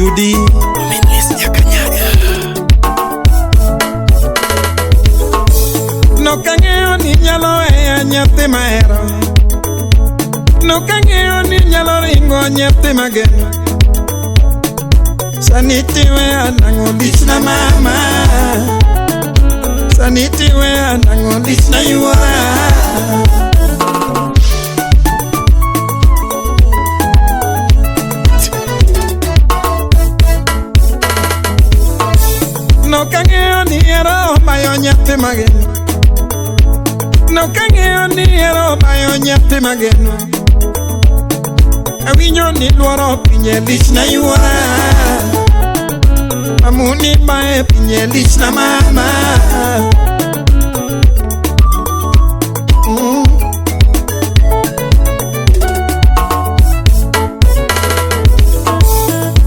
Judy. Nokang'eyo ni nyalo weya nyathi mahero. Nokang'eyo ni nyalo ringo nyathi mageno. Sani tiweya nang'o lichna mama. Sani tiweya nang'o lichna yuora. Nokang'eyo ni hero mayo nyathi mageno. Nokang'eyo ni hero mayo nyathi mageno. Awinjo ni luoro pinye lichna yuora. Amuni bae pinye lichna mama.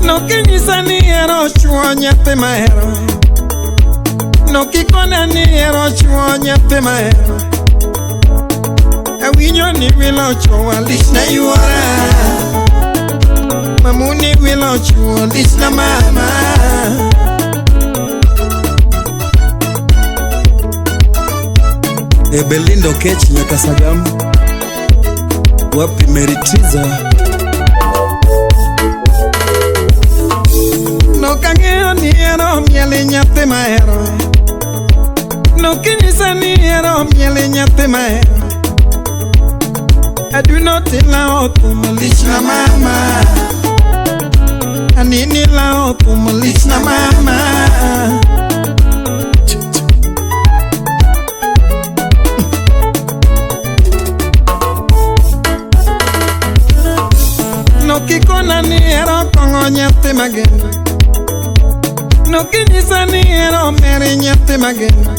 Nokinyisa ni hero chuo nyathi mahero. Nokikona ni hero chuo nyathi mahero. Awinjo ni wilo chuo lichna yuora. Mamuni wilo chuo lichna mama. E Belinda Okech nyaka Sagam. Wapi Mary Triza. Nokang'eyo ni hero miel nyathi mahero. Nokinyisa ni hero miel nyathi mahero. Aduno tilao thum lichna mama. Anini lao thum lichna mama. Nokikona ni hero kong'o nyathi mageno. Nokinyisa ni hero meri nyathi mageno.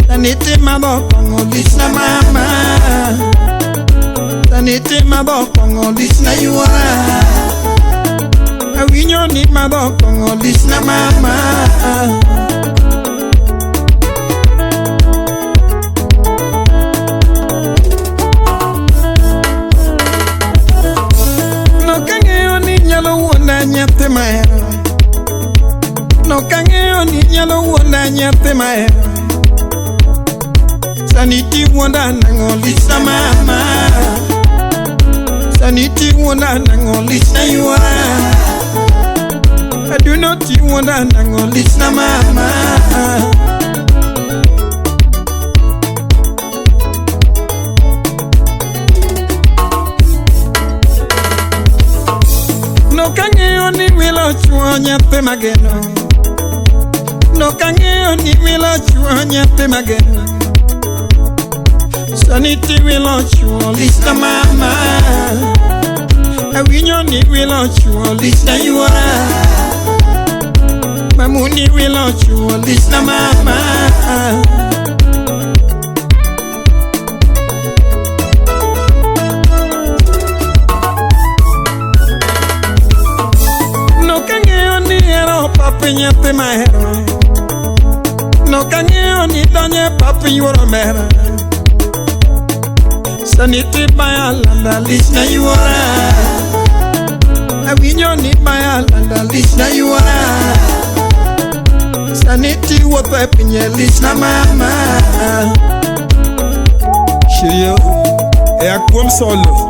Sani timadho kong'o lichna mama. Sani timadho kong'o lichna yuora. Awinjo ni madho kong'o lichna mama. Nokang'eyo ni nyalo wuonda nyathi mahero. Nokang'eyo ni nyalo wuonda nyathi mahero. Sani tiwuonda nang'o lichna mama. Sani tiwuonda nang'o lichna yuora. Aduno tiwuonda nang'o lichna mama. Nokang'eyo ni wilo chuo nyathi mageno. Nokang'eyo ni wilo chuo nyathi mageno. Sani tiwilo chuo lichna mama. Awinjo ni wilo chuo lichna yuora. Mamuni wilo chuo lichna mama. Nokang'eyo ni hero pap nyathi mahero. Nokang'eyo ni donjo e pap yuoro mera. Sani tibaya landa lichna yuora. Awinjo ni baya landa lichna yuora. Sani tiwuotho e pinye lichna mama. Shirio e akuom solo.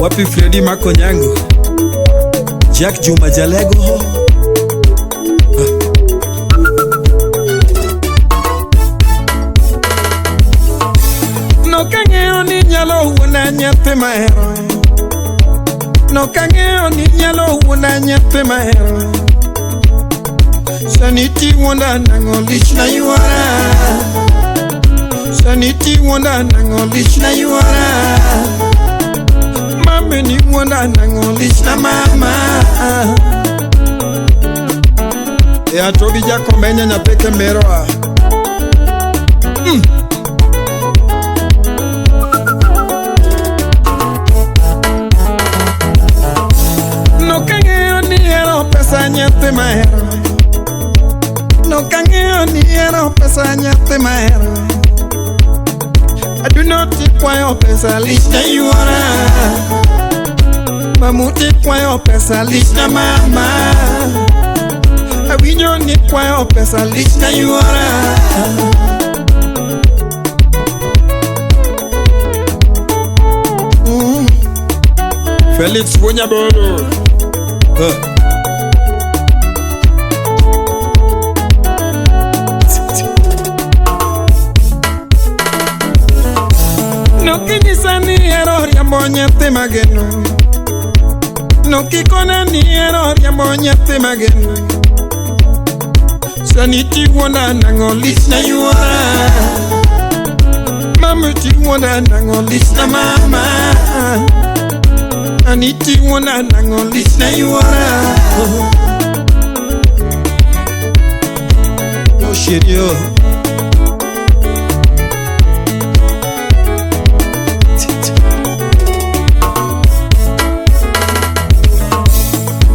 Wapi Fredi Makonyango. Jack Juma Jalego. Nokang'eyo ni nyalo wuonda nyathi mahero. Nokang'eyo ni nyalo wuonda nyathi mahero. Sani tiwuonda nang'o lichna yuora. Sani tiwuonda nang'o lichna yuora. Mami ni wuonda nang'o lichna mama. E Atobi Jakomenya nyapeke meroa. Nokang'eyo ni hero pesa nyathi mahero. Nokang'eyo ni hero pesa nyathi mahero. Aduno tikwayo pesa lichna yuora. Mamuti kwayo pesa lich na mama. Awinjo ni kwayo pesa lich na yuora. Felix Wonyabolo. Nokinyisa ni ihero riambo nyathi mageno. Nokikona ni ihero riambo nyathi mageno. Sani tiwuonda nang'o lich na yuora. Mama tiwuonda nang'o lich na mama. Ani tiwuonda nang'o lich na yuora. Oh chérie.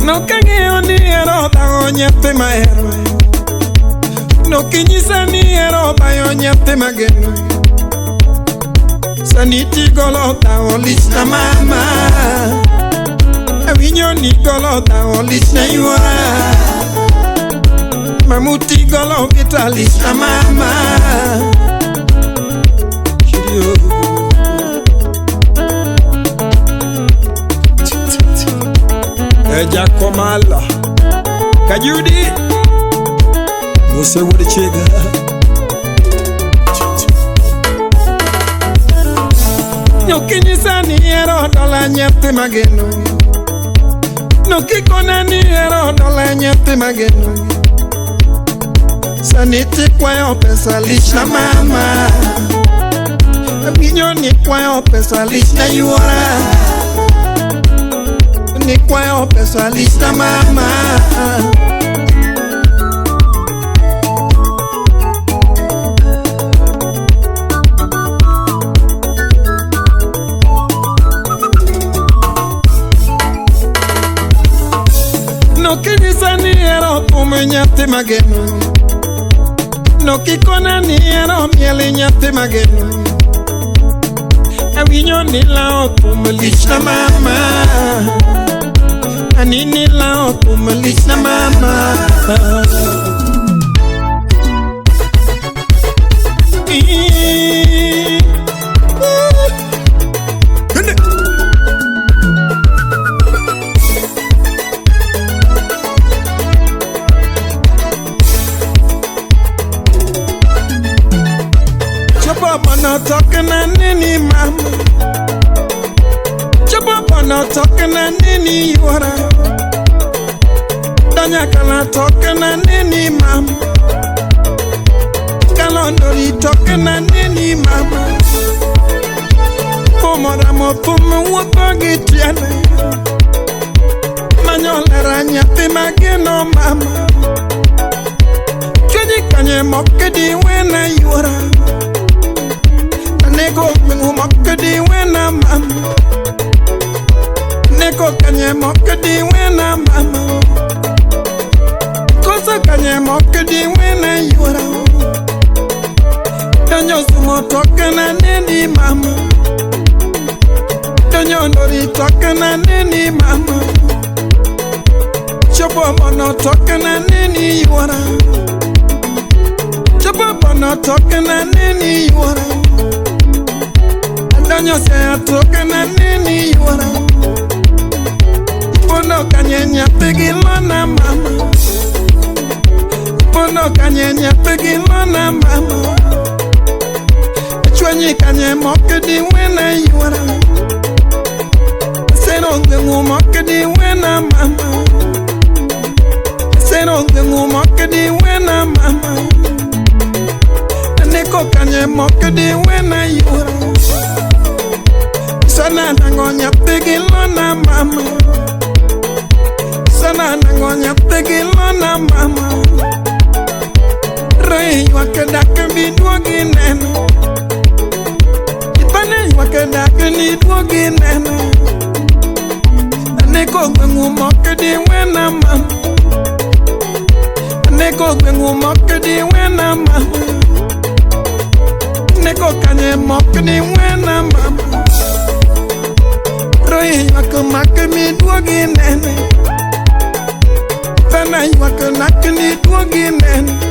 Nokang'eyo ni ihero dhawo nyathi mahero. Nokinyisa ni ihero bayo nyathi mageno. Sani tigolo dhawo lich na mama. Awinjo ni golo dhawo lich na yuora. Mamuti golo vita lich na mama. Chérie. Eja Komala Kajudi Mose wuod chiega. Nokinyisa ni ihero dola nyathi mageno. Nokikona ni ihero dola nyathi mageno. Sani tikwayo pesa lich na mama. Awinjo ni kwayo pesa lich na yuora. Ni kwayo pesa lich na mama. Nokinyisa ni ihero thum nyathi mageno. Nokikona ni ihero miel nyathi mageno. Awinjo ni lawo thum lich na mama. Ani ni lawo thum lich na mama. Chopo talking na nini mama. Chopo no talking na nini yuora. Danya kala talking na nini mama. Kalondori talking na nini mama. Pomora mo pumu wuotho gi tiende. Manyolera nyathi mageno mama. Chunyi kanye mok di wena yuora. Neko gweng'u mok di wena mama. Neko kanye mok di wena mama. Koso kanye mok di wena yuora. Donyo sumo toke na nini mama. Donyo ndori toke na nini mama. Chopo mono toke na nini yuora. Chopo mono toke na nini yuora. Donyo se toke na nini yuora. Pono kanye nyathi gi lona mama. Pono kanye nyathi gi lona mama. Chwenyi kanye mok di wena yuora. Sero gweng'u mok di wena mama. Sero gweng'u mok di wena mama. Neko kanye mok di wena yuora. Sana nango nyathi gi lona mama. Sana nango nyathi gi lona mama. Rei ywak dak bi duogi neno. Ipane ywak dak ni duogi neno. Neko gweng'u mok di wena mama. Neko gweng'u mok di wena mama. Neko kanye mok di wena mama. Nyithindo ywak mak miduogi nene. Dhana ywak nak ni duogi nene.